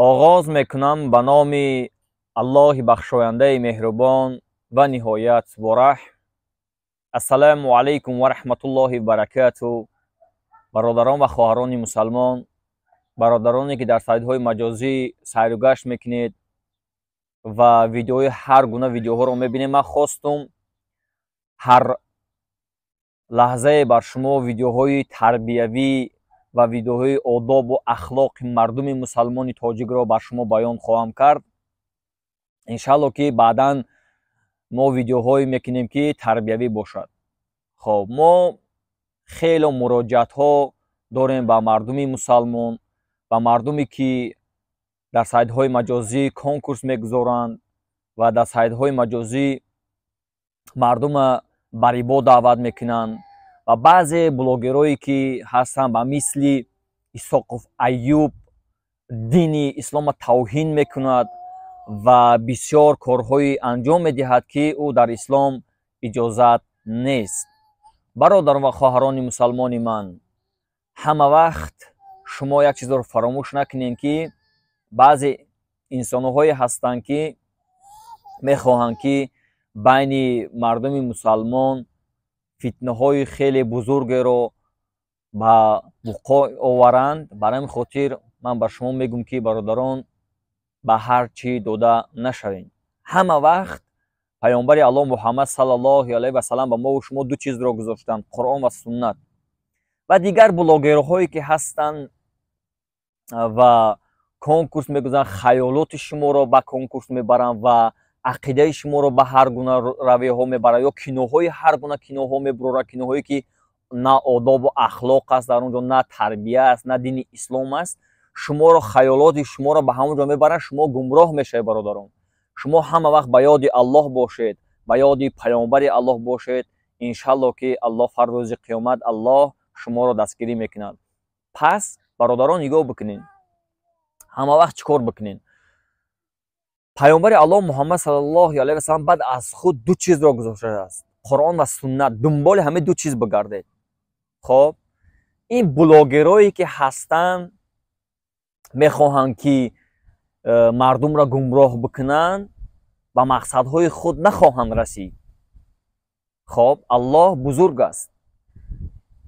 Оғоз мекунам ба номи Аллоҳи бахшояндаи меҳрубон ва ниҳоят бораҳм. Ассалому алайкум ва раҳматуллоҳи ва баракату. Бародарон ва хоҳарони мусалмон, бародароне ки дар сайтҳои маҷозӣ сайру гашт мекунед ва видеои ҳар гуна видеоҳоро мебинед, ман хостум ҳар лаҳзае бар шумо видеоҳои тарбиявӣ ва видеоҳои одобу ахлоқи мардуми мусалмони тоҷикро бар шумо баён хоҳам кард. Иншаалло, ки баъдан мо видеоҳое мекунем, ки тарбиявӣ бошад. Хоб, мо хело муроҷиатҳо дорем ба мардуми мусалмон, ба мардуме ки дар сайтҳои маҷозӣ конкурс мегузоранд ва дар сайтҳои маҷозӣ мардума ба рибо даъват мекунанд ва баъзе блогерое ки ҳастанд, ба мисли Исоқов Аюб, дини ислома тавҳин мекунад ва бисёр корҳое анҷом медиҳад, ки ӯ дар ислом иҷозат нест. Бародарон ва хоҳарони мусалмони ман, ҳама вақт шумо як чизро фаромӯш накунед, ки баъзе инсонҳое ҳастанд, ки мехоҳанд, ки байни мардуми мусалмон фитнаҳои хеле бузургеро ба вуқӯъ оваранд. Бар ҳамин хотир ман ба шумо мегӯм, ки бародарон, ба ҳар чӣ дода нашавем. Ҳама вақт паёмбари Аллоҳ Муҳаммад саллаллоҳу алайҳи васалам ба мову шумо ду чизро гузоштанд: Қуръон ва суннат. Ва дигар блогерҳое ки ҳастанд ва конкурс мегузоранд, хаёлоти шуморо ба конкурс мебаранд ва ақидаи шуморо ба ҳар гуна равияҳо мебаранд ё киноҳои ҳар гуна киноҳо мебуроранд, киноҳое ки на одобу ахлоқ аст дар он ҷо, на тарбия аст, на дини ислом аст. Шуморо, хаёлоти шуморо ба ҳамон ҷо мебаранд, шумо гумроҳ мешавед. Бародарон, шумо ҳама вақт ба ёди Аллоҳ бошед, ба ёди паёмбари Аллоҳ бошед. Иншалло, ки Аллоҳ фаррӯзи қиёмат Аллоҳ шуморо дастгирӣ мекунад. Пас, бародарон, нигоҳ бикунед, ҳама вақт чӣ кор бикунед? Паёмбари Аллоҳ Муҳаммад саллаллоҳу алайҳи васалам баъд аз худ ду чизро гузоштааст: Қуръон ва суннат. Дунболи ҳамин ду чиз бигардед. Хоб, ин блогерое ки ҳастанд, мехоҳанд, ки мардумро гумроҳ бикунанд, ба мақсадҳои худ нахоҳанд расид. Хоб, Аллоҳ бузург аст.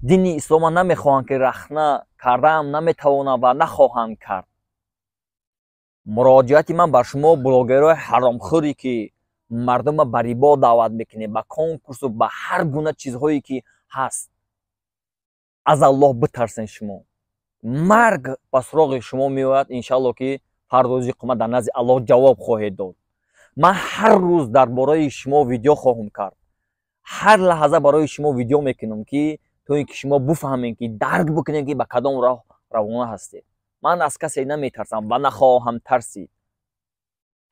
Дини ислома намехоҳанд, ки рахна кардаам наметавонанд ва нахоҳанд кард. Муроҷиати ман бар шумо, блогерҳои ҳаромхӯре ки мардумро ба рибо даъват мекунед, ба конкурсу ба ҳар гуна чизҳое ки ҳаст, аз Аллоҳ битарсен. Шумо марг ба суроғи шумо меояд. Иншалло, ки фаррӯзи қиёмат дар назди Аллоҳ ҷавоб хоҳед дод. Ман ҳар рӯз дар бораи шумо видео хоҳам кард, ҳар лаҳза барои шумо видео мекунам, ки то ин ки шумо буфаҳмед, ки дарк бикунед, ки ба кадом роҳ равона ҳастед. Ман аз касе наметарсам ва нахоҳам тарсид.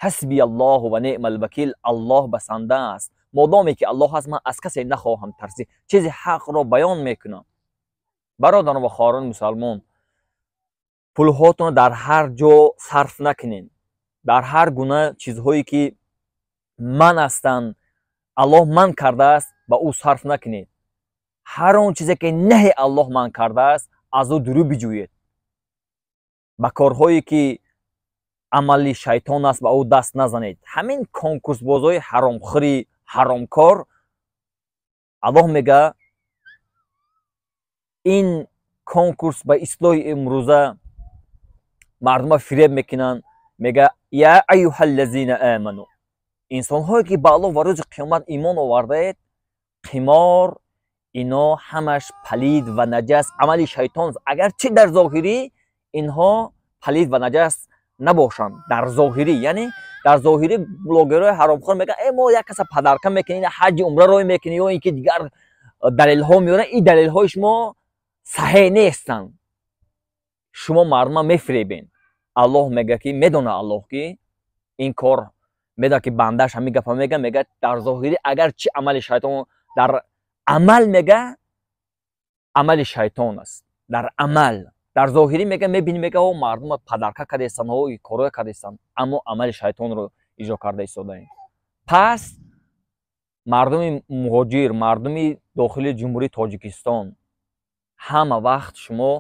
Ҳасби Аллоҳу ва неъмал вакил. Аллоҳ басанда аст. Модоме ки Аллоҳ ҳаст, ман аз касе нахоҳам тарсид. Чизи ҳақро баён мекунам. Бародарон ва хоҳарони мусалмон, пулҳотонро дар ҳар ҷо сарф накунед, дар ҳар гуна чизҳое ки ман ҳастанд, Аллоҳ манъ кардааст, ба ӯ сарф накунед. Ҳар он чизе ки наҳи Аллоҳ манъ кардааст, аз ӯ дурӣ биҷӯед. Ба корҳое ки амали шайтон аст, ба ӯ даст назанед. Ҳамин конкурсбозҳои ҳаромхӯри ҳаромкор, Аллоҳ мега, ин конкурс ба ислоҳи имрӯза мардума фиреб мекунанд. Мега: я аюҳаллазина аману, инсонҳое ки ба Аллоҳ ва рӯзи қиёмат имон овардаед, қимор ино ҳамаш палид ва наҷас, амали шайтон. Агарчи дар зоҳирӣ инҳо палид ва наҷас набошанд, дар зоҳирӣ, яъне дар зоҳирӣ блогерҳои ҳаромхор мегӯянд: э, мо як каса подарка мекунем, ҳаҷи умра рой мекунем ё ин ки дигар далелҳо меоранд. Ин далелҳои шумо саҳеҳ нестанд, шумо мардума мефиребед. Аллоҳ мега, ки медона Аллоҳ, ки ин кор медонад, ки бандааш ҳамин гапа мега. Мега, дар зоҳирӣ агарчи амали шайтон, дар амал мега, амали шайтон аст дар амал. Дар зоҳирӣ мега, мебинӣ, мега, о, мардума подарка кардастанд, о, корое кардастанд, аммо амали шайтонро иҷро карда истодаем. Пас мардуми муҳоҷир, мардуми дохили Ҷумҳурии Тоҷикистон, ҳама вақт шумо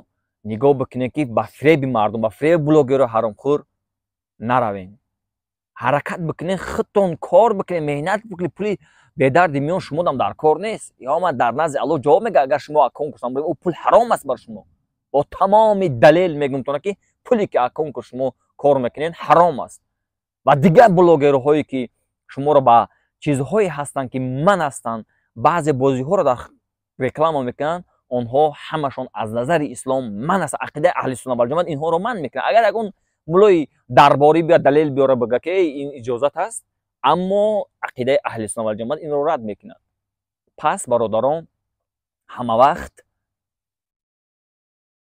нигоҳ бикунед, ки ба фиреби мардум, ба фиреби блогеру ҳаромхӯр. Наравен, ҳаракат бикунед, худтон кор бикунед, меҳнат бикунед. Пули бедарди миён шумодам дар кор нест. Ё дар назди Аллоҳ ҷавоб мега, агар шумо аз конкурс ӯ пул ҳаром аст бар шумо. Бо тамоми далел мегумтона, ки пуле ки аз конкурс шумо кор мекунед, ҳаром аст. Ва дигар блогерҳое, ки шуморо ба чизҳое ҳастанд, ки ман ҳастанд, баъзе бозиҳоро дар реклама мекунанд, онҳо ҳамашон аз назари ислом ман аст. Ақидаи аҳли сунна валҷамоат инҳоро ман мекунад. Агар ягон мулои дарборӣ биёд, далел биёра, бига, ки ин иҷозат аст, аммо ақидаи аҳли сунна валҷамоат инро рад мекунад. Пас, бародарон, ҳама вақт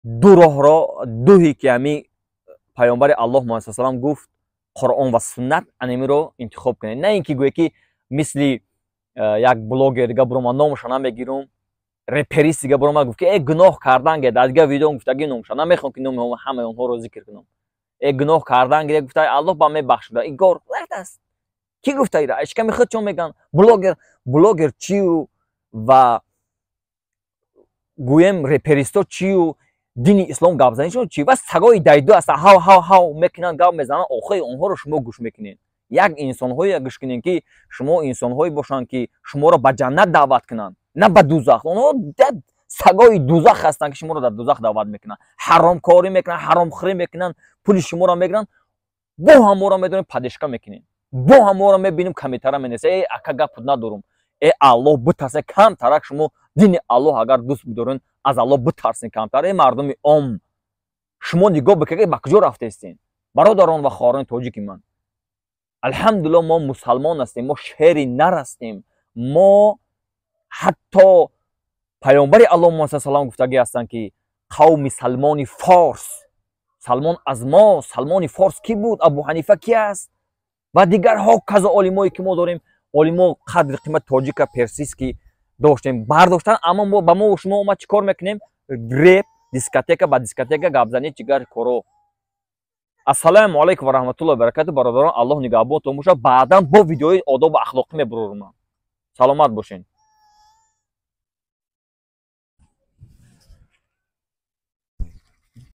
ду роҳро, дуҳе ки ҳами Паёмбари Аллоҳ Муҳаммад салам гуфт, Қуръон ва суннат, анамиро интихоб кунед, на ин ки гӯе ки мисли як блогер дига бурома, номаша намегирум, реперист дига бурома, гуфт, ки э гуноҳ кардан ге. Дар дигар видео гуфтаги, номаша намехоҳам, ки номи ҳамаи онҳоро зикр кунам. Э гуноҳ кардан гире, гуфта, Аллоҳ ба мебахшуда. Ин кор ғалат аст. Кӣ гуфта ира? Ишками худ чон меган. Блогер чию ва гӯем реперисто чию дини ислом гапзанишон чи? Ва сагои дайду аста, ҳав ҳав ҳав мекунанд, гап мезананд. Охири онҳоро шумо гӯш мекунед. Як инсонҳое гӯш кунед, ки шумо инсонҳое бошанд, ки шуморо ба ҷаннат даъват кунанд, на ба дузах. Онҳо сагои дузах ҳастанд, ки шуморо дар дузах даъват мекунанд, ҳаромкорӣ мекунанд, ҳаромхӯрӣ мекунанд, пули шуморо мегиранд. Бо ҳаморо медонем, поддержка мекунем, бо ҳаморо мебинем, комментара менависем: «Э, ака, гапут надорум, э, Аллоҳ битарсе камтарак. Шумо дини Аллоҳ агар дӯст бидорен, аз Аллоҳ битарсен камтар. Э, мардуми ом, шумо нигоҳ бикунед, ба куҷо рафтаистен?» Бародарон ва хоҳарони тоҷики ман, алҳамдулилло, мо мусалмон ҳастем, мо шери нар ҳастем. Мо ҳатто Паёмбари Аллоҳ Муҳаммад салам гуфтагӣ ҳастанд, ки қавми Салмони Форс, Салмон аз мо. Салмони Форс кӣ буд? Абу Ҳанифа ки аст ва дигарҳо, казо олимое, ки мо дорем. Олимо қадри қимат тоҷика персидский доштем, бардоштан, аммо ба мо шумо омад. Чӣ кор мекунем? Реп, дискотека, ба дискотека гапзанӣ, чигар коро. Ассалому алайкум ва раҳматуллоҳи баракату, бародарон. Аллоҳ нигаҳбонтон бошад. Баъдан бо видеои одобу ахлоқӣ мебурорам. Саломат бошед.